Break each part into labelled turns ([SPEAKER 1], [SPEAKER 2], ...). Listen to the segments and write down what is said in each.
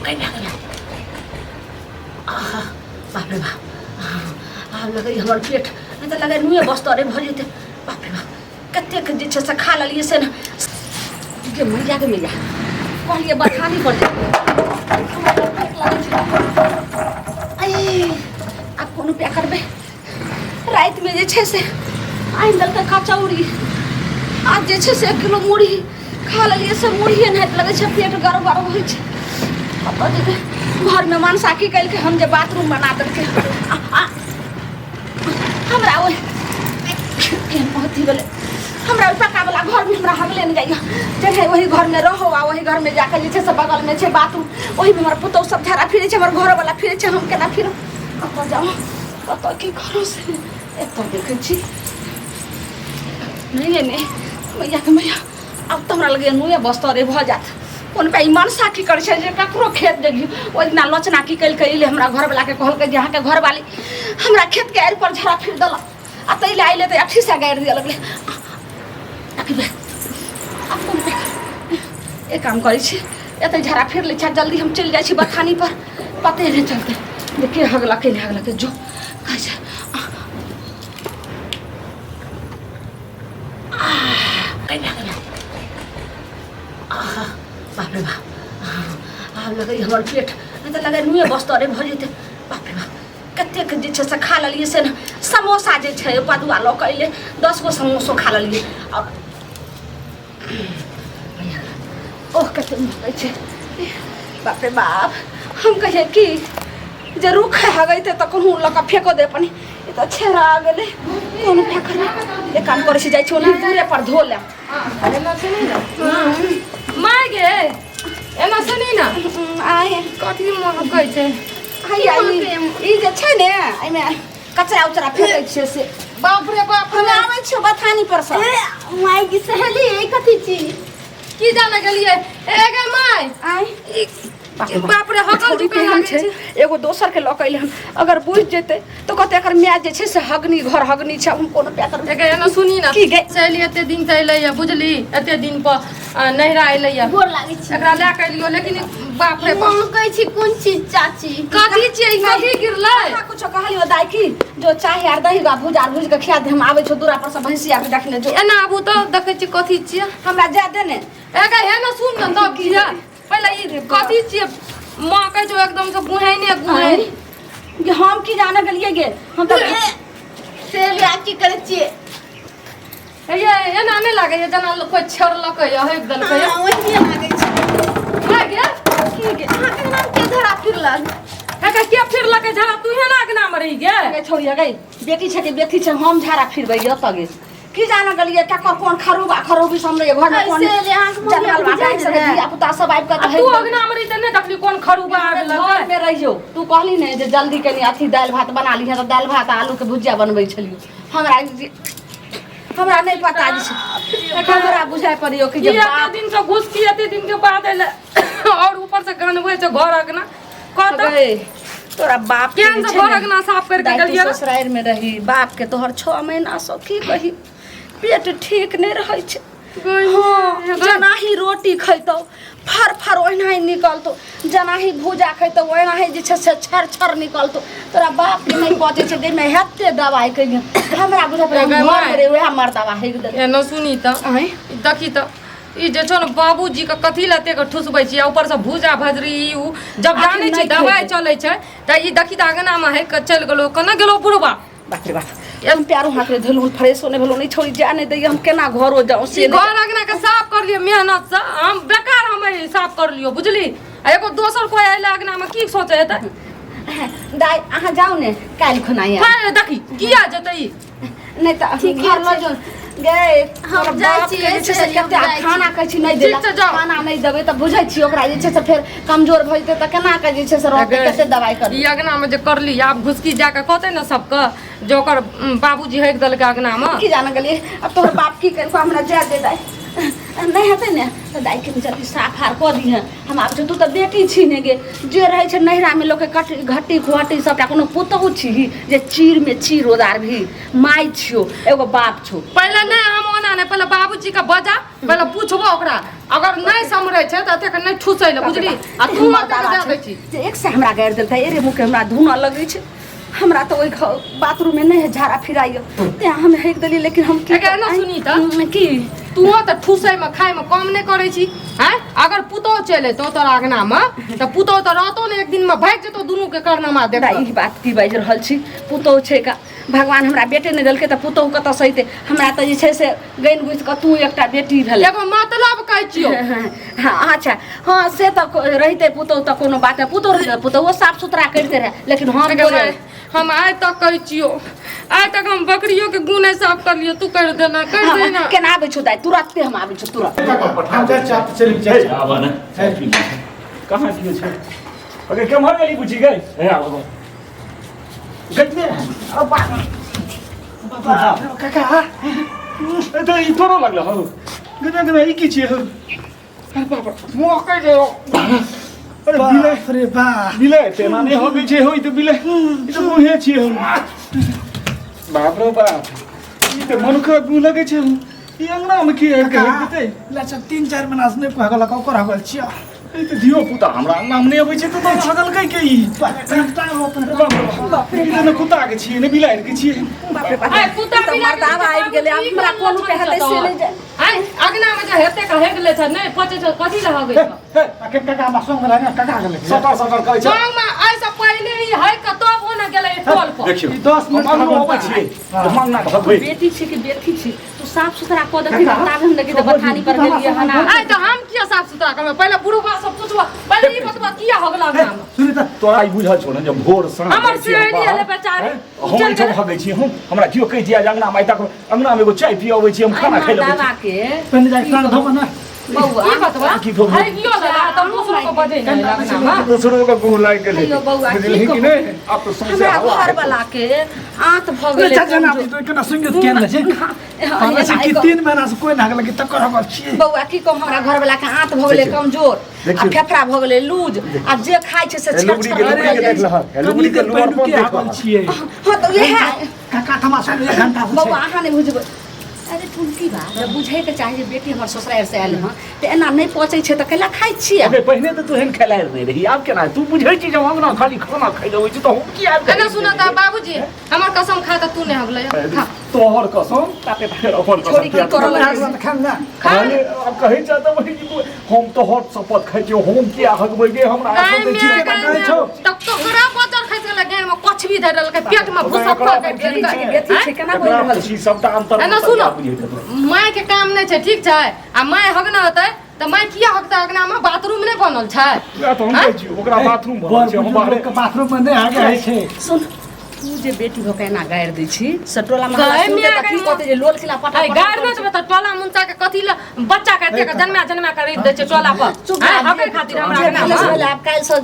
[SPEAKER 1] गैया गैया आहा बाप रे बाप आब लगैए हमर पेट नहि तऽ लगै नुए बस्तरे भऽ जेतै बाप रे बाप कतेक जे छै से खा लेलियै से ने गे मैया गे मैया कहलियै बथानी पर जेबै हमरा तऽ पेट लगै छै ऐ आब कोन उपाय करबै रातिमे जे छै से आनि देलकै कचौड़ी आज जे छै से एक किलो मुरही खा लेलियै से मुरही एनाहिते लगै छै पेट गड़बड़ होइ छै कतऽ जेबै घरमे मनसा की केलकै हम जे बाथरूम बना देलकै हमरा ओहि केहन अथी भेलै हमरा ओहि पक्कावला घरमे हमरा हगले नहि जाइए जे ओहि घरमे रहो आ ओहि घरमे जाकऽ जे छै से बगलमे छै बाथरूम ओहिमे हमर पुतहु सब झाड़ा फिरै छै हमर घरोवला फिरै छै हम केना फिरब कतऽ जाउ कतऽ की करू से एतऽ देखै छी नहि नहि मैयाके मैया आब तऽ हमरा लगैए नुए बस्तरे भऽ जायत कोन पाइ मनसा की करै छै जे ककरो खेत देखियौ ओहि दिना लोचना की केलकै एलै हमरा घरवलाके कहलकै जे अहाँके घरवाली हमरा खेतके आड़ि पर झड़ा फिर देलक आ ताहि लए अयलै तऽ अथीसँ गाड़ि दिअ लगलै आब कोन एक काम करै छी एतै झड़ा फिर लै छी जल्दी हम चलि जाइ छी बथानी पर पते नहि चलतै जे के हगलकै नहि हगलकै जो कहै छै बाप रे बाप आब लगैए हमर पेट नहि तऽ लगै नुए बस्तरे भऽ जेतै बाप रे बाप कतेक जे छै से खा लेलियै से ने समोसा जे छै पदुआ लऽ कऽ अयलै 10 गो समोसो खा लेलियै आओर ओह कते महकै छै बाप रे बाप हम कहियै कि जे रुख हगैते तऽ कहूँ लऽ कऽ फेको दे अपन ई तऽ छेड़ा गेलै कोन उपाय करबै एक काम करै छी जाइ छी ओना दूरे पर धो लेब
[SPEAKER 2] एना सुनी ना माय गे एना सुनी ना
[SPEAKER 1] आय
[SPEAKER 2] कथी महकै छै
[SPEAKER 1] हैया ई जे छै ने एहिमे कचरा उचरा फेकै छियै से
[SPEAKER 2] बाप रे बाप
[SPEAKER 1] हम आबै छियौ बथानी पर सँ
[SPEAKER 3] माय की सहेली ई कथी छी
[SPEAKER 2] की जाने गेलियै ए गे माय
[SPEAKER 1] आय
[SPEAKER 2] बाप रे हकल
[SPEAKER 1] छौड़ी
[SPEAKER 2] दुकान
[SPEAKER 1] केहन छै एगो दोसर के लऽ कऽ एलै हन अगर बुझि जेतै तऽ कहतै एकर माय जे छै से हगनी घर हगनी छै हम कोनो पैकर
[SPEAKER 2] एके एना सुनी ना
[SPEAKER 1] की गे?
[SPEAKER 2] सहेली एते दिन से एलै या बुझली एते दिन पर नैहरा एलै या
[SPEAKER 3] गोर लागै छी
[SPEAKER 2] एकरा लए कऽ एलियो लेकिन बाप रे बाप
[SPEAKER 3] महकै छी कोन चीज चाची
[SPEAKER 2] कथी छियै ई कथी गिरलै
[SPEAKER 1] अहाँ कुछो कहलियो दाइ की जो चाहे आर दही गा भुज आर भुज के खिया दे हम आबै छौ दूरा पर से भैंसिया के देखने जो
[SPEAKER 2] एना आबू तऽ देखै छी कथी छियै
[SPEAKER 1] हमरा जा दे ने
[SPEAKER 2] एके हे ने सुन ने तब किया पहिले ई कथी छियै माँ कहै छौ एकदम से गुहैने गुहैन
[SPEAKER 1] गे हम की जाने गेलियै गे हम तऽ
[SPEAKER 3] सहेली आ की करै छियै
[SPEAKER 2] हे ये एना नहि लागैए जेना कोइ छेड़लकै या हकि देलकै
[SPEAKER 3] हाँ, ओहिने लागै छै
[SPEAKER 2] माय गे
[SPEAKER 1] की गे
[SPEAKER 3] अहाँके नाम के धरा फिरलक
[SPEAKER 2] हे के फिरलकै झड़ा तू हे ना अगना मे रही गे
[SPEAKER 1] गे छोड़िया गई बेटी छै के बेटी छै हम झाड़ा फिरबै गे ओतऽ गे की जाने गेलियै ककर कोन खरूबा खरूबी सब रहै घर में कोन
[SPEAKER 3] ऐसे ले अहाँके मम्मी
[SPEAKER 1] जनमल
[SPEAKER 3] बुझाइ
[SPEAKER 1] बाटा सब
[SPEAKER 3] रहै।
[SPEAKER 1] धिया पुता सब आबि कऽ
[SPEAKER 2] आ
[SPEAKER 1] तऽ
[SPEAKER 2] तू अगना मे रही तऽ नहि देखली कोन खरूबा आबि
[SPEAKER 1] घर
[SPEAKER 2] लगै
[SPEAKER 1] में रहियो तू कहली ने जे जल्दी कनी अथी दालि भात बना लिहे तऽ दालि भात आ आलू के भुजिया बनबै छलियो हमरा हमरा नहि पता जे छै हमरा बुझाइ पड़ियो कि जे
[SPEAKER 2] ई एते
[SPEAKER 1] बाप
[SPEAKER 2] दिन से घुसकी एते दिन के बाद एलै और ऊपर से गनबै छै घर अगना कहत
[SPEAKER 1] गै, तोरा बाप के
[SPEAKER 2] केहन
[SPEAKER 1] जे
[SPEAKER 2] से
[SPEAKER 1] छै
[SPEAKER 2] घर
[SPEAKER 1] ने,
[SPEAKER 2] अगना साफ करके
[SPEAKER 1] दाइ तू
[SPEAKER 2] गेलियै
[SPEAKER 1] ससुरारि में रही बाप के तोहर 6 महीना से की कही पेट ठीक नहि रहै छै
[SPEAKER 2] हाँ
[SPEAKER 1] जेना ही रोटी खैतौ फर फर ओहिना ही निकलतौ जेना ही भूजा खैतौ ओहिना ही जे छै से छर छर निकलतौ तोरा बाप के नहि पचै छै देहमे हेते दवाइ कहियो हमरा बुझा पड़ै
[SPEAKER 2] गै
[SPEAKER 1] हम
[SPEAKER 2] माय।
[SPEAKER 1] घर में वएह मर्दवा हेक देलकै
[SPEAKER 2] एना सुनी तऽ
[SPEAKER 1] आँय
[SPEAKER 2] देखी तऽ ई जे छौ ने बाबूजी के कथी लए एतेक ठुसबै छी आ ऊपर से भूजा भजरी ई उ जब
[SPEAKER 1] आखिर
[SPEAKER 2] जानै छी
[SPEAKER 1] नहि
[SPEAKER 2] दवाइ
[SPEAKER 1] खेतै।
[SPEAKER 2] चलै छै तऽ ई देखी तऽ अङ्गनामे हेक कऽ चलि गेलौ केना गेलौ बुढ़बा
[SPEAKER 1] बाप रे बाप हम प्यारो हाथ रे धोलहुँ फ्रेशो नहि भेलहुँ नहि छोड़ी जा नहि दैया हम केना घरो जाऊँ से
[SPEAKER 2] ई
[SPEAKER 1] नहि
[SPEAKER 2] घर अङ्गना के साफ कर लियौ मेहनत से हम बेकार हम ई साफ कर लियौ बुझली आ एगो दोसर कोइ अयलै अङ्गनामे की सोचै हेतै
[SPEAKER 1] दाइ अहाँ जाउ ने काल्हि खुना आयब।
[SPEAKER 2] हाय, देखी किया जेतै ई
[SPEAKER 1] नहि तऽ
[SPEAKER 3] ठीके
[SPEAKER 1] घर लऽ
[SPEAKER 3] छै।
[SPEAKER 1] जो गे
[SPEAKER 3] हम
[SPEAKER 1] तोरा
[SPEAKER 3] जाइ
[SPEAKER 1] बाप के
[SPEAKER 3] छियै,
[SPEAKER 1] जे छै से
[SPEAKER 3] सहेली, हम
[SPEAKER 1] कते
[SPEAKER 3] जाइ
[SPEAKER 1] खाना कहै छी नहि
[SPEAKER 2] ठीक
[SPEAKER 1] देला
[SPEAKER 2] छै, जाउ।
[SPEAKER 1] खाना नहि देबै तऽ बुझै छी ओकरा जे छै से फेर कमजोर भऽ जेतै तऽ केना कऽ जे छै से रहतै
[SPEAKER 2] गे,
[SPEAKER 1] कते दवाइ करबै
[SPEAKER 2] ई अङ्गनामे जे करली आब घुसकी जाके कहतै ने सबके जे ओकर बाबूजी हेक देलकै अङ्गनामे
[SPEAKER 1] की जाने गेलियै आब तोहर बाप की केलको हमरा जाय दे दाइ नहि हेतै ने तऽ दाइ कनि जल्दी साफ आर कऽ दिहेँ हम आब तू तऽ बेटी छी ने गे जे रहै छै नैहरामे लोकके कट घट्टी खुहट्टी सबटा कोनो पुतहु छी जे चीरमे चीर ओदार भी माय छियो एगो बाप छौ
[SPEAKER 2] पहिले नहि हम ओना ओना नहि, पहिले बाबूजी के बजा, पहिले पूछबो ओकरा, अगर नहि समरै छै तऽ एतेक नहि ठुसै लए, बुझली? आ तू एतेक दए दै छी
[SPEAKER 1] जे एक से हमरा गारि देलकै, एरे मुँहके हमरा धुना लगै छै। हमरा तऽ ओहि बाथरूममे नहि है झाड़ा फिराइयो, तेँ हम हेक देलियै, लेकिन हम की
[SPEAKER 2] एकर ना सुनी तऽ।
[SPEAKER 1] की
[SPEAKER 2] तू तऽ ठुसैमे खाइमे कम नहि करै छी आँय। अगर पुतोह चलि अयतौ तोरा अङ्गनामे तऽ पुतोह तऽ रहतौ ने, एक दिनमे भागि जेतौ दुनूके करनामा देख।
[SPEAKER 1] ई बात की बाजि रहल छी? पुतोह छै का? भगवान हमरा बेटे नहि देलकै तऽ पुतोह कतऽसँ अयतै? हमरा तऽ जे छै से गनि गुथि कऽ तू एकटा बेटी भेलै।
[SPEAKER 2] एगो मतलब कहै छियौ।
[SPEAKER 1] हँ अच्छा, हँ से तऽ रहितै पुतोह तऽ कोनो बात नहि, पुतोह रहितै पुतोहो साफ सुथरा करिते रहए, लेकिन हम
[SPEAKER 2] हम आइ तक कहै छियौ, आइ तक हम बकरियो के गुने साफ कर लियो, तू कर देना, कर देना।
[SPEAKER 1] केना आबै छौ दाइ? तुरन्ते हम आबै छौ, तुरन्त।
[SPEAKER 4] कहाँ कियो छै? अगे केम्हर गेली बुझी गई? हे आबऽ गजबे।
[SPEAKER 5] काका,
[SPEAKER 4] तऽ ई तोरो लगल हौ? गजबे गजबे, ई की छियै हौ? अरे बाप रे, मोकै जे अरे बिलै।
[SPEAKER 5] अरे बा,
[SPEAKER 4] बिलै तेना नहि होबै छै हौ, ई तऽ बिलै, ई तऽ मुँहे छियै हौ। बाप रे बाप, ई तऽ मनुखक मुँह लगै छै हौ। ई अङ्गनामे की आबि कऽ हेक देतै?
[SPEAKER 5] लच्छा 3-4 महीना से नहि कहलक, ओकर हगल छियै।
[SPEAKER 4] ई तऽ धियो पुता हमरा अङ्गनामे नहि अबै छै, तऽ तोरा हगलकै के ई? बाप रे, ई तऽ ने कुत्ताके छियै ने बिलाड़िके छियै।
[SPEAKER 1] बाप रे बाप,
[SPEAKER 2] आइ कुत्ता
[SPEAKER 1] ई तऽ
[SPEAKER 2] बिलाड़ि
[SPEAKER 1] मर्दावा आबि गेलै, आब हमरा कोन के हेतै से नहि जाय।
[SPEAKER 2] आइ अगना में जे हेते के हेक ले छै, नहि पचे छै, कथी लए हगै छै?
[SPEAKER 5] काका, हमरा संग रहै ने, काका गेलै
[SPEAKER 4] सटर सटर करै छै।
[SPEAKER 2] संग में आइ से पहिले ई है के तब ओ ने गेलै टोल पर।
[SPEAKER 4] देखियौ,
[SPEAKER 5] ई 10 मिनट
[SPEAKER 4] हम अङ्गनो अबै छियै तऽ मङ्गना भगबै।
[SPEAKER 1] बेटी छी कि बेटी छी? तू साफ सुथरा कऽ देखी तऽ ताबे हम देखी तऽ बथानी पर गेलियै हन।
[SPEAKER 2] आइ तऽ हम किया साफ सुथरा करबै? पहिले बुढ़बा से पूछबो, पहिले ई बतबा किया हो गेल अगना में?
[SPEAKER 5] सुनी तऽ।
[SPEAKER 4] तोरा ई बुझल छौ ने जे भोर साँझ
[SPEAKER 2] हमर
[SPEAKER 4] जाइ छियै हम
[SPEAKER 2] सहेली
[SPEAKER 4] बाहर,
[SPEAKER 2] एलै बेचारी,
[SPEAKER 4] हैं? हम
[SPEAKER 2] चलि
[SPEAKER 4] एहिठाम
[SPEAKER 2] गेलै।
[SPEAKER 4] हगै छी हम? हमरा केओ कहि दिया जे अङ्गनामे आइ तक अङ्गनामे एगो चाय पिय अबै छी, हम खाना खाइ लए अबै छी।
[SPEAKER 1] मर्दावा के
[SPEAKER 5] पहिने जाइ साँझ धोबऽ ने।
[SPEAKER 1] बौआ।
[SPEAKER 2] ई बतबा
[SPEAKER 4] की कहू?
[SPEAKER 2] है गियो लगा तऽ दोसरो के बजै नहि अगना में।
[SPEAKER 4] दोसरो के गुह लागि गेलै।
[SPEAKER 1] हेयौ बौआ, की
[SPEAKER 4] बुझलही कि
[SPEAKER 1] कहू?
[SPEAKER 4] नहि? आब तऽ सौंसे
[SPEAKER 1] हमरा
[SPEAKER 4] हवा
[SPEAKER 1] घर
[SPEAKER 4] हेतौ।
[SPEAKER 1] वाला के आंत भऽ गेलै।
[SPEAKER 5] चाचा ना तो केना सुनि के केना छै? कहले छै कि 3 महीना से कोई ना हगल कि तकर हगल छियै।
[SPEAKER 1] बौआ, की कहू, हमरा घर वाला के आंत भऽ गेलै
[SPEAKER 4] देखियौ।
[SPEAKER 1] कमजोर आ
[SPEAKER 4] देखियौ।
[SPEAKER 1] फेफड़ा भऽ गेलै लूज, आ जे खाइ छै से
[SPEAKER 4] हे
[SPEAKER 1] छर
[SPEAKER 4] लुगड़ी
[SPEAKER 1] छर
[SPEAKER 4] के
[SPEAKER 1] भऽ
[SPEAKER 4] लुगड़ी के
[SPEAKER 1] जाइ
[SPEAKER 4] देख
[SPEAKER 1] छै।
[SPEAKER 4] लहक, हे लुगड़ी के
[SPEAKER 5] कनी देर
[SPEAKER 4] लुअर
[SPEAKER 5] पहिलुके
[SPEAKER 4] पर देख
[SPEAKER 5] हगल
[SPEAKER 4] लहक।
[SPEAKER 5] छियै।
[SPEAKER 1] हँ तऽ उएह।
[SPEAKER 5] काका थमा सुन, 1 घंटा से छै।
[SPEAKER 1] बौआ, अहाँ नहि बुझबै। अरे टुनकी बा, जब बुझैके चाही जे बेटी हमर ससुरारि से आयल हँ तऽ एना नहि पचै छै, तऽ कैला खाइ छियै?
[SPEAKER 4] अबे पहिने तऽ तू एहन खेलाइ नहि रही, आब केना तू बुझै छी? जब अंगना खाली खाना खाइ लए अबै छी तऽ हम की आबि
[SPEAKER 2] एना सुन तऽ बाबूजी, हमर कसम खा तऽ तू नहि हगलै, खा।
[SPEAKER 4] तोहर कसम, फेर अपन कसम।
[SPEAKER 1] छोड़ी के
[SPEAKER 4] किया
[SPEAKER 1] तोरा
[SPEAKER 4] तोरा
[SPEAKER 1] लग
[SPEAKER 5] हगल तऽ खान ना।
[SPEAKER 2] खा।
[SPEAKER 4] अरे, आब कहै छै तऽ वही हम तोहर शपथ खाइ छियौ, हम किया हगबै गे? हमरा
[SPEAKER 2] गाय
[SPEAKER 4] आसन दै
[SPEAKER 2] में
[SPEAKER 4] छी
[SPEAKER 2] गाय
[SPEAKER 4] केना कहै
[SPEAKER 2] में
[SPEAKER 4] छौ?
[SPEAKER 2] तब तोहरा बजर खसि गेलै, गाय में कछ भी धरि देलकै, पेट में भूसा
[SPEAKER 4] ओकरा
[SPEAKER 2] फक
[SPEAKER 4] की
[SPEAKER 2] देलकै।
[SPEAKER 4] छै?
[SPEAKER 1] बेटी छै, केना बोलि
[SPEAKER 4] एकरा
[SPEAKER 1] रहल
[SPEAKER 4] छी सबटा अंतर
[SPEAKER 2] एना सुनो।
[SPEAKER 4] बुझैत हेतौ।
[SPEAKER 2] माय के काम नहि छै, ठीक छै? आ माय हगना होतै तऽ माय किया हगतै अगना में? बाथरूम नहि बनल छै?
[SPEAKER 4] वएह तऽ हम कहै छी, ओकरा बाथरूम बनल छै, हम बाहरे
[SPEAKER 5] के बाथरूम में नहि हगे होइ छै।
[SPEAKER 1] सुन, तू जे बेटी भऽ के एना गारि दै छी से टोला मोहल्ला
[SPEAKER 2] गाय
[SPEAKER 1] सुनतै
[SPEAKER 2] में
[SPEAKER 1] तऽ की
[SPEAKER 2] गाय
[SPEAKER 1] कहतै जे लोल खिला पटा
[SPEAKER 2] आइ गारि नहि देबै तऽ टोला मुनसा के कथी लए बच्चा के एतेक जन्मा जन्मा के रखि दै छै टोला पर?
[SPEAKER 1] चुप।
[SPEAKER 2] आँय, हगै खातिर हमरा
[SPEAKER 1] जे
[SPEAKER 2] अङ्गना
[SPEAKER 1] भेलै से
[SPEAKER 2] मे?
[SPEAKER 1] भेलै, आब काल्हिसँ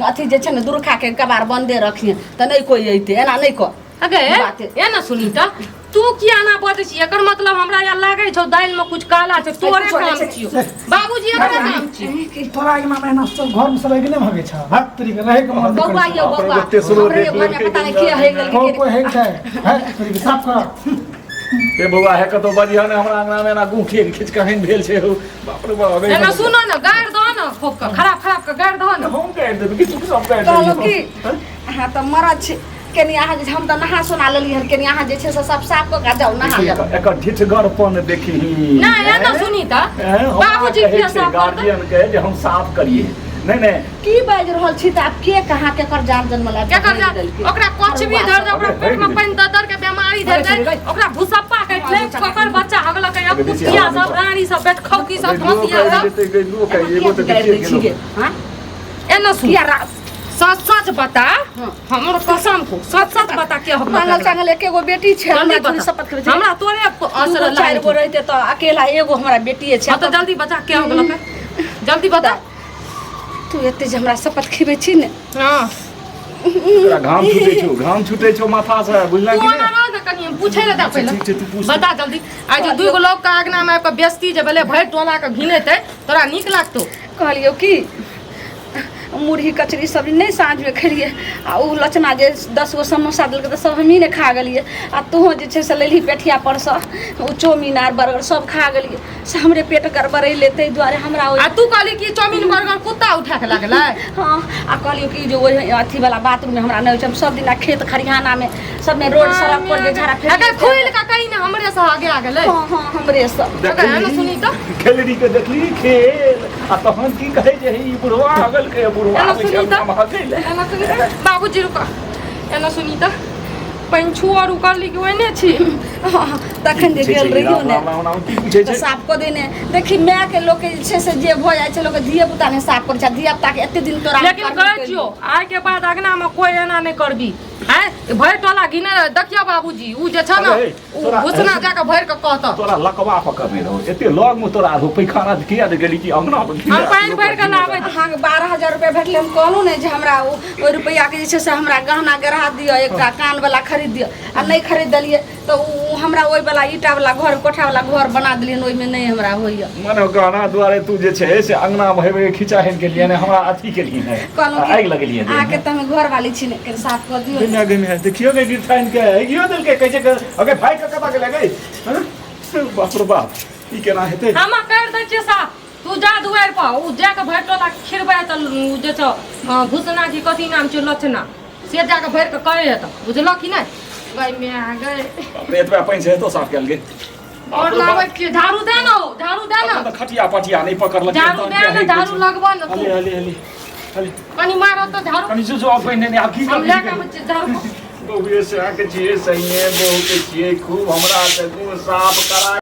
[SPEAKER 1] अथी जे छै ने दुर्खा के कबार बन्दे रखिहे तऽ नहि कोइ अयतै, एना नहि कर।
[SPEAKER 2] अगे
[SPEAKER 1] बात।
[SPEAKER 2] ए ना सुनी तऽ, तू किया ना बजै छी? एकर मतलब हमरा यहाँ लागै छौ दालि में कुछ काला छै, तोरे
[SPEAKER 1] कुछो नहि
[SPEAKER 2] काम
[SPEAKER 1] छै।
[SPEAKER 2] छियौ बाबूजी, एकरे काम छियौ।
[SPEAKER 5] तोरा अङ्गना में एना सब घर में सब अङ्गने में हगै छ, भात तोरी के रहै के मन नहि
[SPEAKER 1] बौआ
[SPEAKER 5] करै
[SPEAKER 1] यौ
[SPEAKER 5] छै।
[SPEAKER 1] बौआ,
[SPEAKER 4] एगो तेसरो
[SPEAKER 1] हमरे
[SPEAKER 4] देख
[SPEAKER 1] घरमे
[SPEAKER 4] लेलकै
[SPEAKER 1] पता नहि के हइ गेल।
[SPEAKER 5] को कोइ हेग छै है तोरी के साफ कर।
[SPEAKER 4] ए बौआ, हे कतौ बजिह ने हमरा अंगना में एना गुह खींच खींच कहीं भेल छै हौ। बाप रे बाप।
[SPEAKER 2] एना सुनो ने, गारि दहो ने खूब के, खराब खराब के गारि दहो ने।
[SPEAKER 4] हम गारि देबै कि तू सब गारि
[SPEAKER 1] कहलहुँ
[SPEAKER 4] देबही?
[SPEAKER 1] कि अहाँ तऽ मरद छी, कनि अहाँ जे हम तऽ नहा सोना लेलियै हन, कनि अहाँ जे छै से सब साफ कऽ के जाउ, नहा
[SPEAKER 4] देखी,
[SPEAKER 1] लेब।
[SPEAKER 4] एकर ढिठगरपन देखही।
[SPEAKER 2] नहि, एना सुनी तऽ
[SPEAKER 4] हैं, हमरा
[SPEAKER 2] बाबूजी
[SPEAKER 4] कहै
[SPEAKER 2] किया
[SPEAKER 4] छै
[SPEAKER 2] साफ करतै?
[SPEAKER 4] गार्जियन के जे हम साफ करिए। नहि नहि।
[SPEAKER 1] की बाजि रहल छी तऽ आब के कहाँ केकर जान जन्म लाबि
[SPEAKER 2] केकर जा ओकरा कुछ भी धर दे, ओकरा पेट में पानि दऽ दर के बीमारी धर दे, ओकरा भूसप्पा काटि ले, ककर बच्चा हगलक अब कुतिया सब, रानी सब, बेटखौकी सब, धोतिया सब।
[SPEAKER 4] एगो तऽ
[SPEAKER 1] गारि दै
[SPEAKER 4] देखिए
[SPEAKER 1] छी
[SPEAKER 4] गेलौ।
[SPEAKER 1] गे? हाँ?
[SPEAKER 2] एना सुन।
[SPEAKER 1] किया रा
[SPEAKER 2] सच सच बता, हमर कसम को सच सच बता, के हगलक?
[SPEAKER 1] मांगल चांगल एके गो बेटी छै
[SPEAKER 2] जल्दी
[SPEAKER 1] हमरा, थोड़ी
[SPEAKER 2] बता।
[SPEAKER 1] शपथ खेबै छै।
[SPEAKER 2] हमरा तोरे असर
[SPEAKER 1] दूगो चारि गो रहिते तऽ अकेला एगो हमरा बेटिए छै।
[SPEAKER 2] हाँ तऽ जल्दी बता, के हगलक, जल्दी बता।
[SPEAKER 1] तू एते जे हमरा शपथ खेबै छी ने।
[SPEAKER 2] हाँ।
[SPEAKER 4] तोरा घाम छूटै छौ, घाम छूटै छौ माथा से, बुझला
[SPEAKER 2] तू
[SPEAKER 4] कि
[SPEAKER 2] ओना
[SPEAKER 4] नहि?
[SPEAKER 2] रह ने, कनि हम पूछै लए दे पहिले।
[SPEAKER 4] ठीक छै, तू पूछ।
[SPEAKER 2] बता जल्दी। आइ जे दुइ गो लोग के आगना में आबि कऽ बेइज्जती जे भेलै, भरि टोला के घिनेतै, तोरा नीक लागतौ?
[SPEAKER 1] कहलियौ कि मुरही कचरी सब्जी नहि साँझमे खेलियै आ ओ लचना जे 10 गो समोसा देलकै तऽ सब हमही ने खा गेलियै आ तोहूँ जे छै से लेलही पेठिया परसँ ओ चाउमीन आर बर्गर सब खा गेलियै से हमरे पेट गड़बड़ेलै ताहि दुआरे हमरा
[SPEAKER 2] आ तू कहली कि चाउमीन बर्गर कुत्ता उठा के लगलै।
[SPEAKER 1] हाँ, आ कहलियो कि जे ओहि अथीवला बाथरूममे हमरा नहि होइ छै, हम सब दिना खेत खरिहानामे सबमे रोड सड़क पर जे झाड़ा फेक
[SPEAKER 2] अगर खुलि के कहीं ने हमरे से आगे आ गेलै।
[SPEAKER 1] हाँ हाँ हमरे से
[SPEAKER 2] अगर एना सुनी तऽ
[SPEAKER 4] खेलरी के देखली खेल आ तहन की कहै जे ई बुढ़वा आगल के बुढ़वा
[SPEAKER 2] एना
[SPEAKER 4] आबै छै
[SPEAKER 2] सुनी तऽ
[SPEAKER 4] हम हगै लए।
[SPEAKER 2] एना सुनी तऽ बाबूजी रुका, एना सुनी तऽ पैंछू और उकरली कि ओहने छी।
[SPEAKER 1] हाँ, तखन जे गेल रहियो ने
[SPEAKER 4] राम राम राम की पूछै
[SPEAKER 1] तऽ
[SPEAKER 4] छै
[SPEAKER 1] साफ कऽ देने। देखी माय के लोक के जे छै से जे भऽ जाइ छै लोक धिये पुता नहि साफ करै छै, धिया पुता के एते दिन तोरा
[SPEAKER 2] लेकिन कहै छियौ आइ के बाद अगना में कोई एना नहि करबी। आँय भरि टोला घिने रहे। देखियौ बाबूजी उ जे छ ने
[SPEAKER 4] अरे,
[SPEAKER 2] उ
[SPEAKER 4] तोरा-
[SPEAKER 2] घुसना जाके भरि के कहत।
[SPEAKER 4] तोरा लकवा पकड़ने रहो एते लग में तोरा आरो पैखाना किया ने गेली कि अंगना में
[SPEAKER 2] हम पानि भरि के लाबै।
[SPEAKER 1] अहाँके 12,000 रुपया भेटलै, हम कहलहुँ ने जे हमरा ओहि रुपैआके जे छै से हमरा गहना गढ़ा दिअ, एकटा कानवला खरीद दिअ, आ नहि खरीद देलियै तऽ ओ हमरा ओहिवला ईटावला घर कोठावला घर बना देलियै, ओहिमे नहि हमरा होइए।
[SPEAKER 4] मने गहना दुआरे तू जे छै से अंगना में हेबे खिंचा हेन के लिए ने हमरा अथी के लिए ने
[SPEAKER 1] कहलहुँ
[SPEAKER 4] आगि लगेलियै देह में।
[SPEAKER 1] अहाँके तऽ हम घरवाली छी ने, कनि साफ कऽ दियौ।
[SPEAKER 4] गइना गइना देखियो गे गिरथाइन के अगियो देलकै, कहै छै अगे भाई के कतऽ गेलै गई? हँ? बाप रे बाप, ई केना हेतै?
[SPEAKER 2] हम कर दै छियै साफ, तू जा दुआरि पर, उ जाके भरि टोला खिरबै तऽ उ जे छौ घुसना की कथी नाम छै लछना, से जाके भरि के कहै हेतौ, बुझलक कि नहि? गई माय गई।
[SPEAKER 4] बाप रे, एतबा पानि से हेतौ साफ कयल गे?
[SPEAKER 2] और लाबै छियै, झाड़ू दे ने, झाड़ू दे ने।
[SPEAKER 4] अखन तऽ खटिया पटिया नहि पकड़लकै,
[SPEAKER 2] झाड़ू
[SPEAKER 4] तहन
[SPEAKER 2] दे
[SPEAKER 4] किया
[SPEAKER 2] ने,
[SPEAKER 4] हेक दै
[SPEAKER 2] झाड़ू
[SPEAKER 4] छै?
[SPEAKER 2] लगबऽ ने तू।
[SPEAKER 4] हले हले हले हले।
[SPEAKER 2] कनि मारऽ तऽ झाड़ू।
[SPEAKER 4] कनि जो जो पानि नहि आब की
[SPEAKER 2] हम
[SPEAKER 4] करबै?
[SPEAKER 2] लए कऽ आबै छियै झाड़ू।
[SPEAKER 4] बहुए से अहाँके छियै सहीए, बहुके छियै खूब हमरा से मुँह साफ करा।